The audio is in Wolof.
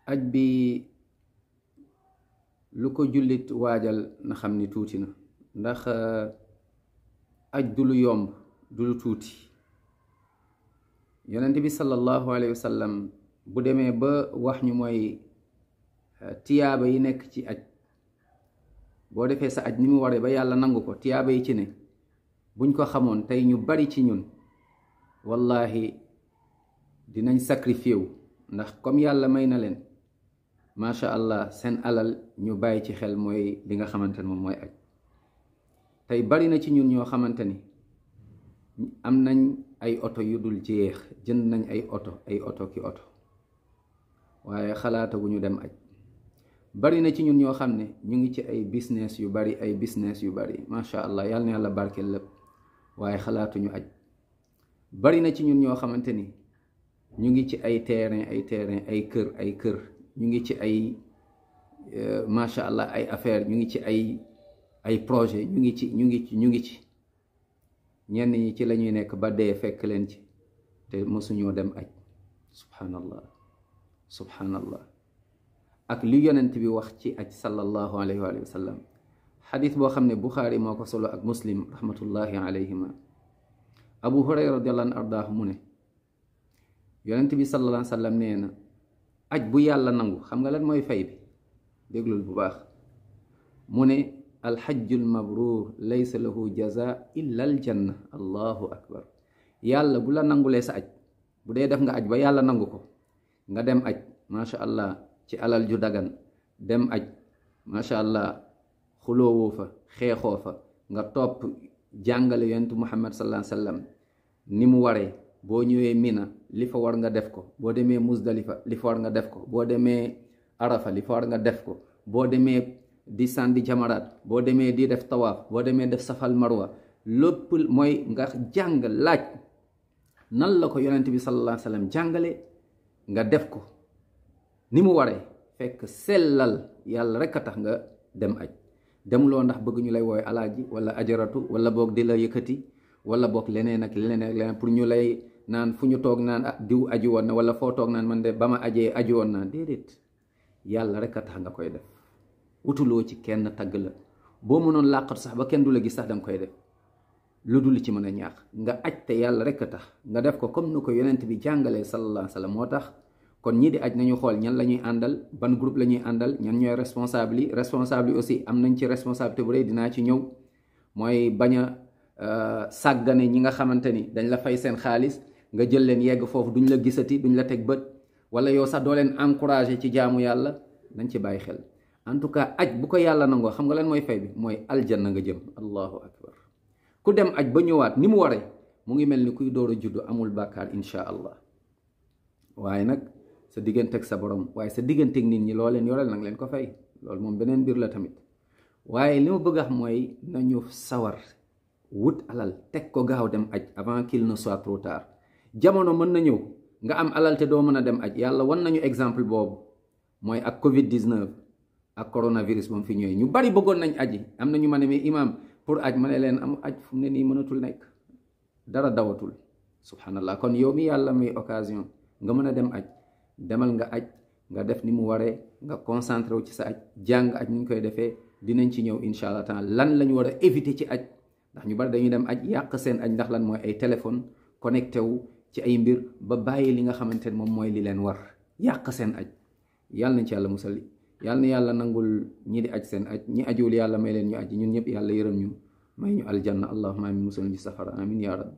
aj bi lu ko jullit waajal na xam ni tuuti na, ndax aj du lu yomb, du lu tuuti. yonent bi sallallahu alayhi wa sallam bu demee ba wax ñu mooy tiyaaba yi nekk ci aj, boo defee sa aj ni mu waree ba yàlla nangu ko, tiyaaba yi ci ne buñ ko xamoon tey ñu bari ci ñun wallahi dinañ sacrifié wu, ndax comme yàlla may na leen macha allah seen alal ñu bàyyi ci xel mooy li nga xamante ne moom mooy aj. tey bari na ci ñun ñoo xamante ni am nañ ay oto yu dul jeex, jënd nañ ay oto ki oto, waaye xalaataguñu dem aj. bari na ci ñun ñoo xam ne ñu ngi ci ay business yu bari macha allah yàlla na yàlla barkeel lépp, waaye xalaatuñu aj. bari na ci ñun ñoo xamante ni ñu ngi ci ay terrain ay kër ñu ngi ci ay macha allah ay affaire, ñu ngi ci ay projet, ñu ngi ci ñenn ñi ci la ñuy nekk ba dee fekk leen ci, te mësuñoo dem aj. subhanallah ak li yonent bi wax ci aj sallallahu alayhi wa sallam. xadis boo xam ne Buxaari moo ko solo ak Muslim rahmatullahi alayhima. Abu Hurayra radiyallahu anhu ardaahu mu ne yonent bi sallallahu alayhi wa sallam nee na aj bu yàlla nangu, xam nga lan mooy fay bi? déglul bu baax. mu ne alxajjul mabruur laysa lahu jaza illa aljanna. allahu akbar. yàlla bu la nangulee sa aj, bu dee def nga aj ba yàlla nangu ko, nga dem aj macha allah ci alal ju dagan, dem aj macha allah xuloowoo fa, xeexoo fa, nga topp jàngale yonent Muhammad sallallahu alayhi wa sallam ni mu waree. boo ñëwee Mina li fa war nga def ko, boo demee Muzdalifa li fa war nga def ko, boo demee Arafa li fa war nga def ko, boo demee di sànni jamaraat, boo demee di def tawaaf, boo demee def safal marwa, lépp mooy nga jàng laaj nan la ko yonent bi sallallahu alayhi wa sallam jàngale, nga def ko ni mu waree, fekk sellal yàlla rek a tax nga dem aj. demuloo ndax bëgg ñu lay wooy alaaji wala ajaratu, wala boog di la yëkkati, wala boog leneen ak leneen pour ñu lay naan fu ñu toog naan diw aji woon na, wala foo toog naan man de ba ma ajee aji woon naa. déedéet, yàlla rek a tax nga koy def. wutuloo ci kenn tagg la. boo mënoon làqatu sax ba kenn du la gis sax danga koy def, lu dul ci mën a ñaax nga aj te yàlla rek a tax nga def ko comme ni ko yonent bi jàngalee sallallahu alayhi wa sallam. moo tax kon ñii di aj nañu xool ñan la ñuy àndal, ban groupe la ñuy àndal, ñan ñooy responsable yi aussi am nañ ci responsabilité bu rëy, dinaa ci ñëw. mooy bañ a sàggane ñi nga xamante ni dañ la fay seen xaalis, nga jël leen yegg foofu duñ la gisati, duñ la teg bët, wala yow sax doo leen encouragé ci jaamu yàlla. nañ ci bàyyi xel. en tout cas aj bu ko yàlla nangoo, xam nga leen mooy fay bi? mooy aljanna nga jëm. allahu akbar. ku dem aj ba ñëwaat ni mu waree, mu ngi mel ni kuy door a juddu, amul bàkkaar insha allah. waaye nag sa digganteeg sa borom, waaye sa digganteeg nit ñi loo leen yoreel nag leen ko fay. loolu moom beneen mbir la tamit. waaye li ma bëgg a wax mooy nañu sawar wut alal, teg ko gaaw dem aj avant qu'il ne soit trop tard. jamono mën na ñëw nga am alal te doo mën a dem aj. yàlla wan nañu exemple boobu, mooy ak Covid 19 ak coronavirus moom fi ñëwee. ñu bari bëggoon nañ aji. am na ñu ma ne mais imam pour aj, ma ne leen am aj fu mu ne nii mënatul nekk, dara dawatul. subhanallah. kon yow mi yàlla may occasion nga mën a dem aj, demal nga aj, nga def ni mu waree, nga concentré wu ci sa aj, jàng aj ni ñu koy defee. dinañ ci ñëw insha allah taala lan la ñu war a éviter ci aj, ndax ñu bari dañuy dem aj yàq seen aj ndax lan mooy ay téléphone connecté wu ci ay mbir ba bàyyi li nga xamante ne moom mooy li leen war, yàq seen aj. yàlla nañ ci yàlla musal, yàlla na yàlla nangul ñi di aj seen aj, ñi ajuwul yàlla may leen ñu aj. ñun ñëpp yàlla yërëm ñu, may ñu aljanna. allahumma amin. musal ñu ci safara. amin ya rabbi.